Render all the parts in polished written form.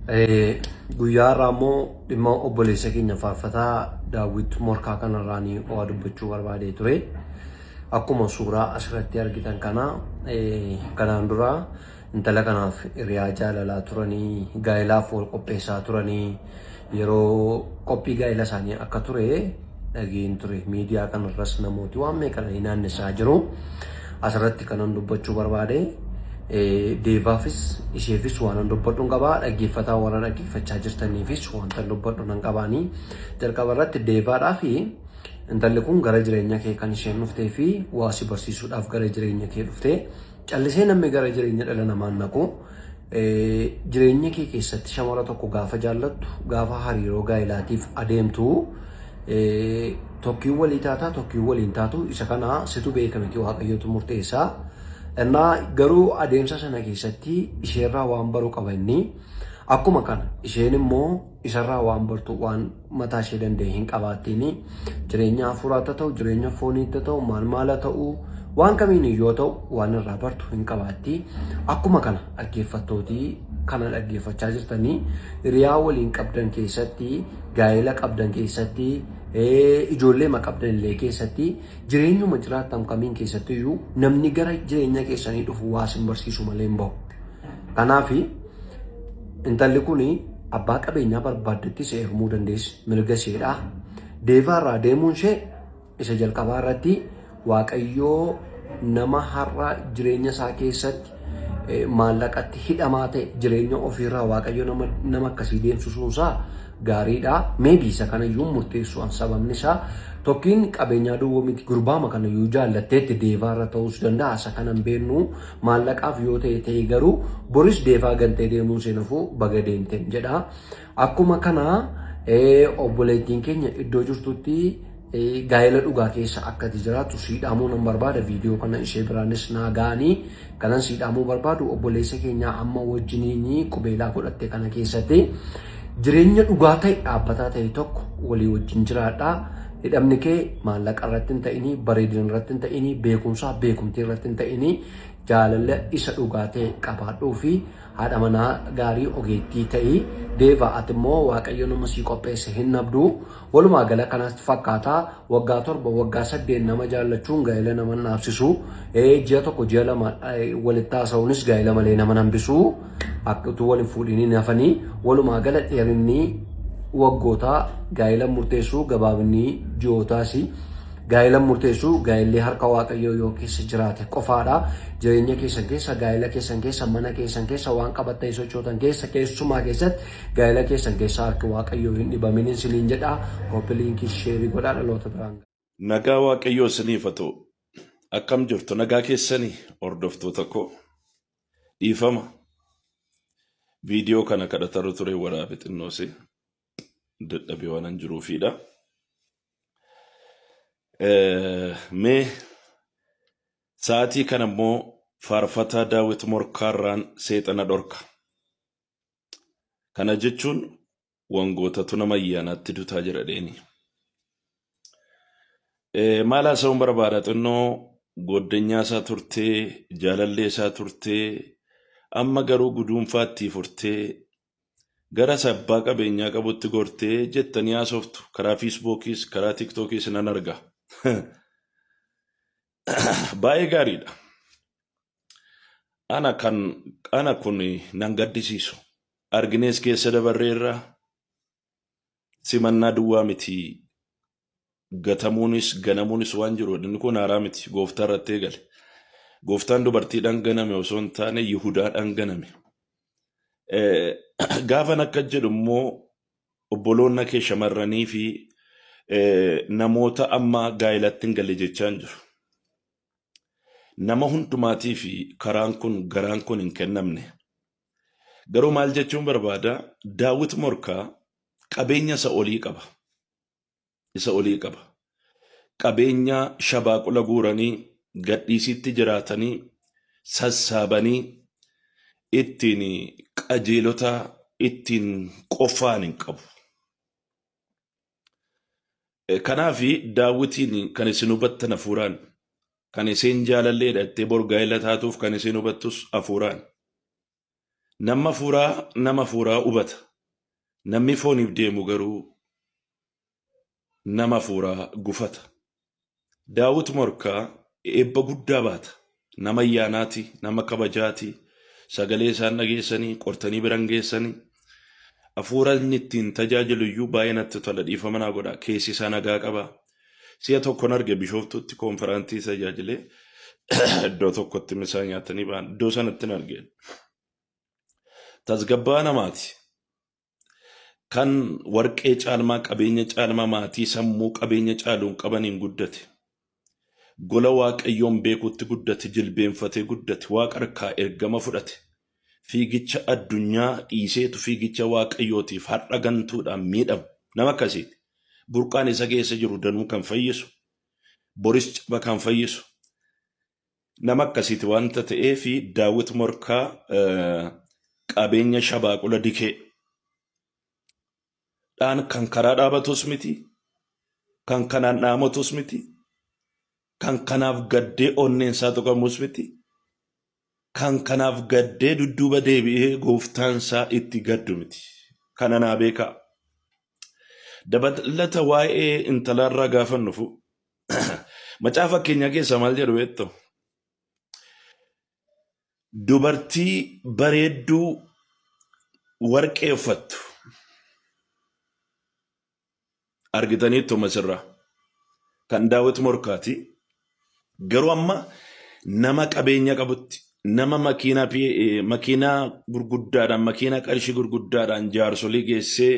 Guyyaa har'aa immoo dhimma obboleessa keenya faarfataa Daawwit Morkaa kanarraanii waa dubbachuu barbaadee ture. Akkuma suuraa asirratti argitan kana kanaan dura intala kanaaf hiriyaa jaalalaa turanii gaa'ilaaf wal qopheessaa turanii yeroo qophii gaa'ila isaanii akka ture dhageen ture. Miidiyaa kanarras namooti waan meeqanii naannessaa jiru. Asirratti kanan dubbachuu barbaade Deevaafis isheefis waanan dubbadhu hin qabaa. Dhaggeeffataa warra dhaggeeffachaa jirtaniifis wanta dubbadhu nan qabaanii. Jalqaba irratti Deevaadhaa fi intalli kun gara jireenya kee kan isheen dhuftee fi waa si barsiisuudhaaf gara jireenya kee dhuftee callisee namni gara jireenya dhala namaa naqu jireenya kee keessatti shamara tokko gaafa jaallattu gaafa hariiroo gaa'ilaatiif adeemtu tokkiin walii taataa tokkiin waliin taatu isa kana situ beeka miti waaqayyotu murteessaa. Innaa garuu adeemsa sana keessatti isheerraa waan baruu qaba inni. Akkuma kana isheen immoo isarraa waan bartu waan mataa ishee danda'e hin qabaattiin jireenya hafuuraatti ta'u jireenya fooniitti ta'u maal maala ta'u waan kamiin yoo ta'u waan irraa bartu hin qabaatti. Akkuma kana dhaggeeffattootii kana dhaggeeffachaa jirtanii hiriyaa waliin qabdan keessatti gaa'ela qabdan keessatti ijoollee qabdan illee keessatti jireenyuma jiraattan kamiin keessatti iyyuu namni gara jireenya keessanii dhufu waa sin barsiisu malee hin bahu. Kanaaf intalli kun abbaa qabeenyaa barbaaddetti ishee heerumuu dandeessi mirga isheedha. Deevaa irraa deemuun ishee isa jalqabaa irratti Waaqayyoo nama har'a jireenya isaa keessatti maallaqatti hidhamaa ta'e jireenya ofiirraa Waaqayyo nama akkasii deemsisuun isaa gaariidha. Maybe isa kanayyuu murteessu an sababni isaa tokkiin qabeenyaa duwwaa miti gurbaama kanayyuu jaallatteetti deevaa irra ta'uus danda'a. Isa kana hin beeknu maallaqaaf yoo ta'e ta'e garuu boris deevaa gantee deemuun seenafuu baga deemteen jedha. Akkuma kana obboleettiin keenya iddoo jirtutti gaa'ela dhugaa keessa akka ati jiraattu sii dhaamuu nan barbaada. Viidiyoo kana ishee biraanis naa ga'anii kanan sii dhaamuu barbaadu obboleessa keenya amma wajjiniin qubeelaa godhatte kana keessatti jireenya dhugaa ta'e dhaabbataa ta'e tokko walii wajjin jiraadhaa. Hidhamni kee maallaqa irratti hin ta'inii, bareedina irratti hin ta'inii, beekumsaa beekumtii irratti hin ta'inii jaalala isa dhugaa ta'e qabaadhuu fi haadha manaa gaarii ogeettii ta'i. Deeva ati immoo Waaqayyo nama sii qopheesse hin dhabdu. Walumaa gala kanas fakkaata waggaa 7 waggaa 8 nama jaallachuun gaa'ela nama hin dhaabsisu. Ji'a 1 ji'a 2 walitti haasa'uunis gaa'ela malee nama hambisu. Akka utuu wal hin fuudhin hin hafanii. Walumaa gala dheerinni waggootaa gaa'ela murteessuu gabaabinni ji'ootaas gaa'ela murteessuu gaa'elli harka Waaqayyoo yoo keessa jiraate qofaadha. Jireenya keessan keessa gaa'ela keessan keessa mana keessan keessa waan qabattanii sochootan keessa keessumaa keessatti gaa'ela keessan keessa harki Waaqayyoo hin dhibamin isiniin jedha. Copy linkii sheerii godhaa dhaloota biraan. Nagaa Waaqayyoo isiniif haa ta'u. Akkam jirtu nagaa keessanii hordoftoota koo. Dhiifama. Viidiyoo kana kadhatarra ture waraabe xinnoose dadhabee waan an jiruufiidha. Mee sa'aatii kana immoo faarfataa Daawit Morkaarraan seexana dhorka. Kana jechuun wangootatu nama ayyaanaatti dutaa jira dheeni. Maal haasa'uun barbaada xinnoo goddanyaa isaa turtee jaalallee isaa turtee amma garuu guduunfaatti furtee gara isa abbaa qabeenyaa qabutti gortee jettanii haasoftu karaa fiisbuukiis karaa tiktookiis nan arga. Baay'ee gaariidha. Ana kan ana kun nan gaddisiisu. Arginees keessa dabarreerra simannaa duwwaa miti gatamuunis ganamuunis waan jiru inni kun haaraa miti gooftaa irratti eegale. Gooftaan dubartiidhaan ganame osoo hin taane Yihudaadhaan ganame. Gaafan akka jedhu immoo obboloonna kee shamarranii fi namoota amma gaa'elatti hin galle jechaa hin jiru. Nama hundumaatii fi karaan kun garaan kun hin kennamne. Garuu maal jechuun barbaada? Daawit Morkaa qabeenya isa olii qaba. Isa olii qaba. Qabeenya shabaaqula guuranii gadhiisiitti jiraatanii sassaabanii ittiin qajeelota ittiin qofaan hin qabu. Kanaaf Daawwitiin kan isin hubattan hafuuraan, kan isheen jaalalleedha jettee bor gaa'ela taatuuf kan isheen hubattus hafuuraan. Nama hafuuraa nama hafuuraa hubata. Namni fooniif deemu garuu nama hafuuraa gufata. Daawit Morkaa eebba guddaa baata. Nama ayyaanaati, nama kabajaati. Sagalee isaan dhageessanii, qortanii biran geessanii. Hafuura inni ittiin tajaajilu iyyuu baay'ee natti tola dhiifama naa godha. Keessi isaa nagaa qaba. Si'a tokkon arge Bishooftuutti konfiraantii tajaajilee iddoo tokkotti misaa nyaatanii ba'an. Iddoo sanatti arge. Tasgabbaa namaati. Kan warqee caalmaa qabeenya caalmaa maatii sammuu qabeenya caaluun qabaniin guddate. Gola Waaqayyoon beekuutti guddate, jilbeenfatee guddate, waaqa harkaa ergama fudhate. Fiigicha addunyaa dhiiseetu fiigicha Waaqayyootiif har'a gantuudhaan miidhamu. Nama akkasiiti. Burqaan isa keessa jiru danuu kan fayyisu, boris caba kan fayyisu. Nama akkasiiti wanta ta'eef Daawit Morkaa qabeenya shabaaqula dikee dhaan kan karaa dhaabatus miti, kan kanaan dhaamatus miti, kan kanaaf gaddee onneen isaa tuqamus miti, kan kanaaf gaddee dudduuba deebi'ee gooftaan isaa itti gaddu miti. Kana naa beekaa. Dabalata waa'ee intalaarraa gaafa nufu macaafa fakkeenyaa keessaa maal jedhu beektu? Dubartii bareedduu warqee uffattu argitaniittu masirraa kan Daawit Morkaati. Garuu amma nama qabeenya qabutti nama makiinaa makiinaa gurguddaadhaan makiinaa qarshii gurguddaadhaan jaarsolii geessee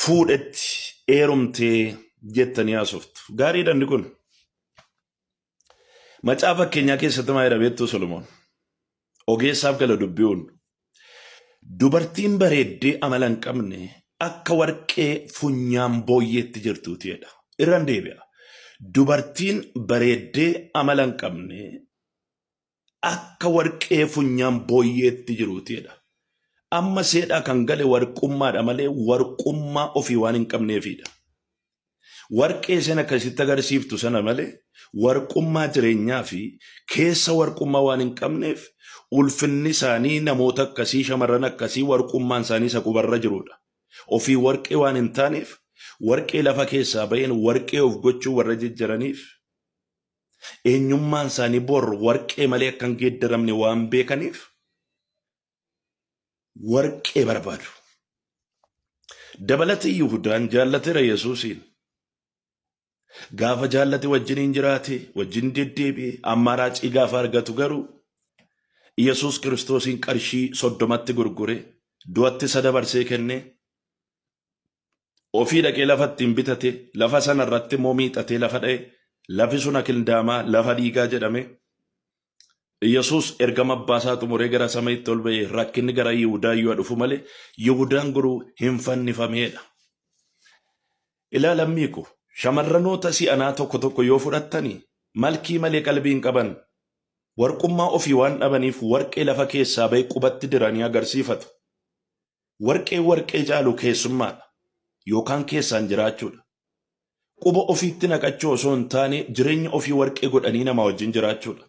fuudhetti heerumtee jettanii haasoftu. Gaariidha inni kun. Macaafa fakkeenyaa keessatti maal jedha beektuu Solomoon? Ogeessaaf gala dubbi'uun. Dubartiin bareeddee amala hin qabne akka warqee funyaan booyyeetti jirtuuti jedha. Irran deebi'a. Dubartiin bareeddee amala hin qabne akka warqee funyaan booyyeetti jiruuti jedha. Amma seedhaa kan gale warqummaadha malee warqummaa ofii waan hin qabneefidha. Warqee isheen akkasitti agarsiiftu sana malee warqummaa jireenyaa fi keessa warqummaa waan hin qabneef ulfinni isaanii namoota akkasii shamarran akkasii warqummaan isaanii isa qubarra jirudha. Ofii warqee waan hin taaneef warqee lafa keessaa ba'een warqee of gochuu warra jijjaraniif eenyummaan isaanii bor warqee malee akka hin geeddaramne waan beekaniif warqee barbaadu. Dabalata Yihudaan jaallateera Yesuusiin. Gaafa jaallate wajjiniin jiraate, wajjin deddeebi'e, ammaaraacii gaafa argatu garuu Yesuus Kiristoosiin qarshii 30tti gurgure, du'atti isa dabarsee kenne, ofii dhaqee lafa ittiin bitate, lafa sana irratti immoo miixatee lafa dha'e, lafi sun akildaamaa lafa dhiigaa jedhame. Yesuus ergama abbaa isaa xumuree gara samiitti ol ba'e rakkinni gara Yihudaa iyyuu dhufu malee Yihudaan garuu hin fannifameedha. Ilaa lammii ko shamarranoota si'anaa tokko tokko yoo fudhattani malkii malee qalbii hin qaban. Warqummaa ofii waan dhabaniif warqee lafa keessaa ba'e qubatti diranii agarsiifatu. Warqee warqee caalu keessummaadha yookaan keessaan jiraachuudha. Quba ofiitti naqachuu osoo hin taane jireenya ofii warqee godhanii namaa wajjin jiraachuudha.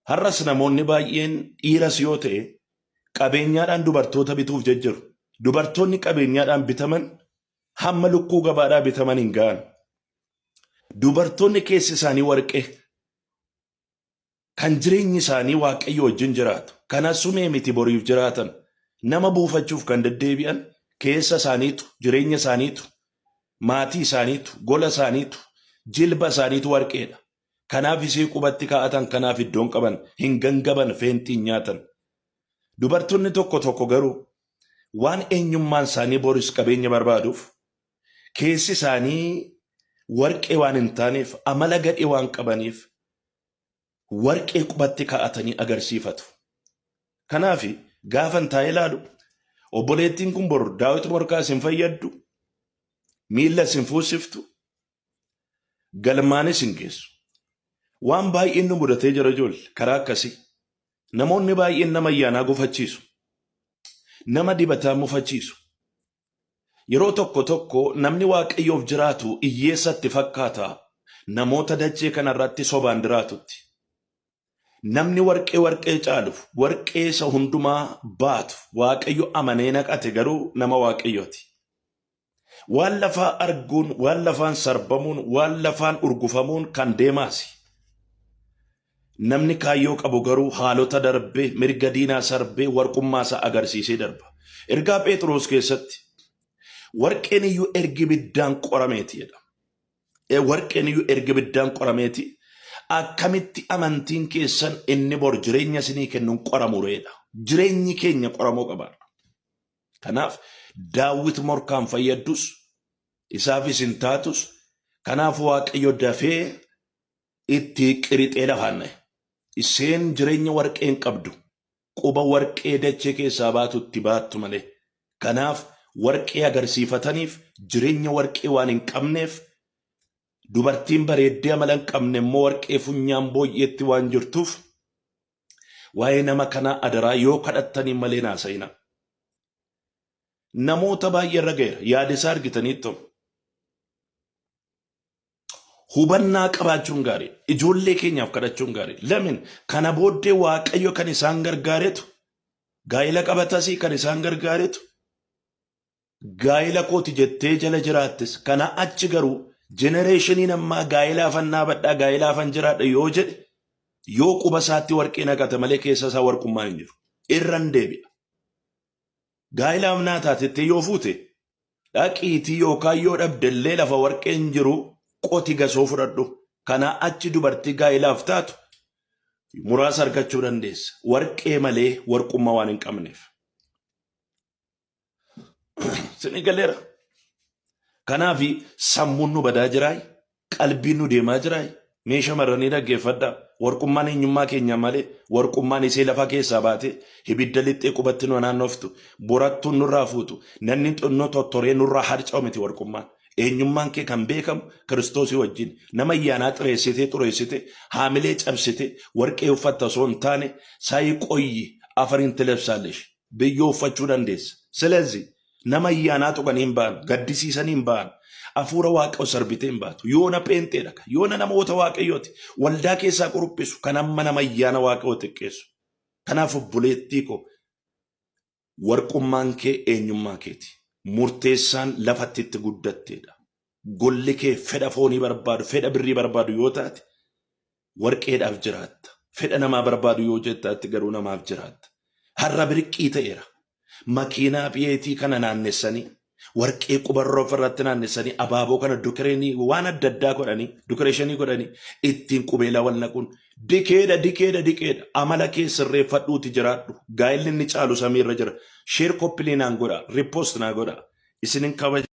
Har'as namoonni baay'een dhiiras yoo ta'e qabeenyaadhaan dubartoota bituuf jejjeru. Dubartoonni qabeenyaadhaan bitaman hamma lukkuu gabaadhaa bitaman hin ga'an. Dubartoonni keessi isaanii warqee kan jireenyi isaanii Waaqayyo wajjin jiraatu, kan asumee miti boriif jiraatan, nama buufachuuf kan deddeebi'an keessa isaaniitu, jireenya isaaniitu, maatii isaaniitu, gola isaaniitu, jilba isaaniitu warqeedha. Kanaaf isii qubatti kaa'atan, kanaaf iddoon qaban, hin gangaban, feenxiin nyaatan. Dubartoonni tokko tokko garuu waan eenyummaan isaanii boris qabeenya barbaaduuf keessi isaanii warqee waan hin taaneef amala gadhee waan qabaniif warqee qubatti kaa'atanii agarsiifatu. Kanaaf gaafan taa'ee ilaalu obboleettiin kun bor Daawit Morkaa isin fayyaddu, miilla isin fuusiftu, galmaanis hin geessu. Waan baay'een nu mudatee jira ijoollee karaa akkasii. Namoonni baay'een nama ayyaanaa gufachiisu. Nama dibataa mufachiisu. Yeroo tokko tokko namni Waaqayyoof jiraatu hiyyeessatti fakkaata namoota dachee kanarratti sobaan jiraatutti. Namni warqee warqee caaluuf warqee isa hundumaa baatu Waaqayyo amanee naqate garuu nama Waaqayyooti. Waan lafaa arguun, waan lafaan sarbamuun, waan lafaan urgufamuun kan deemaasi. Namni kaayyoo qabu garuu haalota darbee mirga diinaa sarbee warqummaa isaa agarsiisee darba. Ergaa Pheexiroos keessatti warqeen iyyuu ergi ibiddaan qorameeti jedha. Warqeen iyyuu erga ibiddaan qorameeti akkamitti amantiin keessan inni bor jireenya isinii kennuun qoramu reedha. Jireenyi keenya qoramuu qaba. Kanaaf Daawit morkaan fayyaddus isaafis hin taatus kanaaf Waaqayyo dafee itti qirixee lafaan dha'e. Isheen jireenya warqee hin qabdu. Quba warqee dachee keessaa baatu itti baattu malee. Kanaaf warqee agarsiifataniif jireenya warqee waan hin qabneef dubartiin bareeddee amala hin qabne immoo warqee funyaan booyyeetti waan jirtuuf waa'ee nama kanaa adaraa yoo kadhattanii malee naasa'ina. Namoota baay'ee irra ga'eera. Yaada isaa argitaniittu. Hubannaa qabaachuun gaarii. Ijoollee keenyaaf kadhachuun gaarii. Lamin kana booddee Waaqayyo kan isaan gargaaretu gaa'ila qabatasii kan isaan gargaaretu gaa'ila kooti jettee jala jiraattis kana achi garuu jenereeshiniin ammaa gaa'ila afan dhaabadhaa gaa'ila afan jiraadha yoo jedhe yoo quba isaatti warqee naqate malee keessa isaa warqummaan hin jiru. Irran deebi'a. Gaa'ila amnaa taatettee yoo fuute dhaqiitii yookaan yoo dhabdellee lafa warqeen jiru qoti gasoo fudhadhu. Kanaa achi dubartii gaa'ilaaf taatu muraasa argachuu dandeessa. Warqee malee warqummaa waan hin qabneef. Isinii galeera. Kanaaf sammuun nu badaa jiraay, qalbiin nu deemaa jiraay. Mee shamarranii dhaggeeffadhaa. Warqummaan eenyummaa keenya malee warqummaan isee lafa keessaa baatee ibidda lixxee qubatti nu naannoftu borattuun nurraa fuutu namni xinnoo tottoree nurraa harca'u miti warqummaan. Eenyummaan kee kan beekamu Kiristoosii wajjin nama ayyaanaa xireessitee xureessite haamilee cabsite warqee uffatta osoo hin taane saayii qoyyi afariin tilebsaallesh biyyoo uffachuu dandeessa. Silezi nama ayyaanaa tuqanii hin ba'an, gaddisiisanii hin ba'an, hafuura waaqayyo sarbitee hin baatu. Yoona pheenxeedha. Yoona namoota waaqayyooti. Waldaa keessaa quruphisu kan amma nama ayyaana waaqayyoo xiqqeessu. Kanaaf obboleettii koo warqummaan kee eenyummaa keeti. Murteessaan lafatti itti guddatteedha. Golli kee fedha foonii barbaadu, fedha birrii barbaadu yoo taate warqeedhaaf jiraatta. Fedha namaa barbaadu yoo jettaatti garuu namaaf jiraatta. Har'a birqii ta'eera. Makiinaa piyeetii kana naannessanii warqee qubarroo ofirratti naannessanii abaaboo kana dukereenii waan adda addaa godhanii dukereeshinii godhanii ittiin qubeelaa wal naquun dikeedha dikeedha dikeedha amala kee sirreeffadhuuti jiraadhu gaa'elli inni caalu samiirra jira sheer koppilii naan godha rippoost naa godha isinin kabaja.